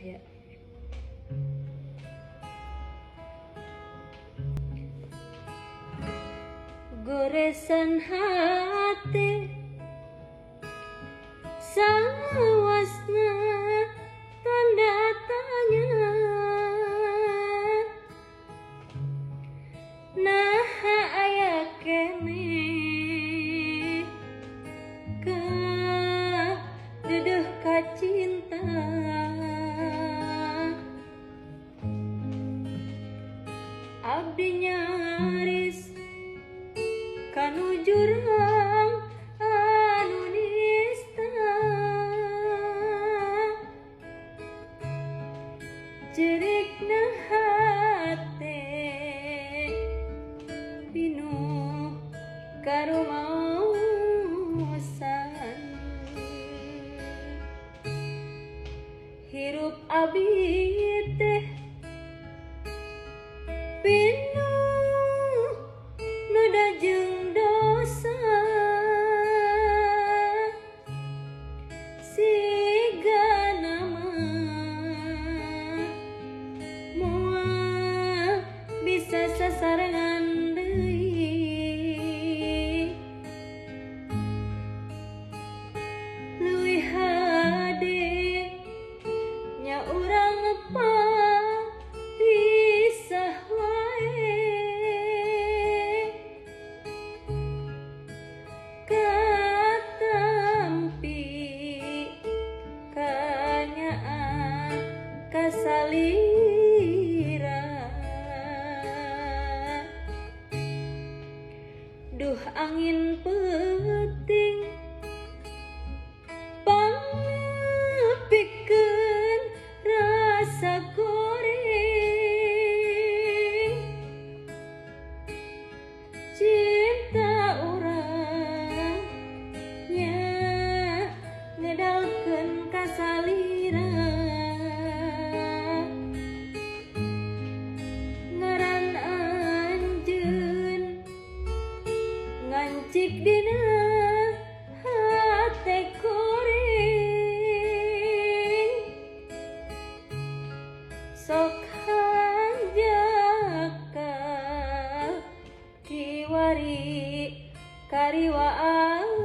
ya. Goresan hati sawasna tanda tanya, naha aya keneh ka dedeh ka cinta. Abdi nyaris kanu jurang anu nista, cerikna hate pinuh karumaosan. Hirup abi teh pinuh noda jeung dosa, siga nama moal bisa sasarengan deui. Leuwih hade nya urang pisah wae, katampi kanyaah kasalira. Duh angin peuting pangpikeun rasa goreng, cinta urang nya ngedalkeun kasalira. Ngaran anjeun ngancik dina hate kuring, sok hanjaka kiwari kariwaan.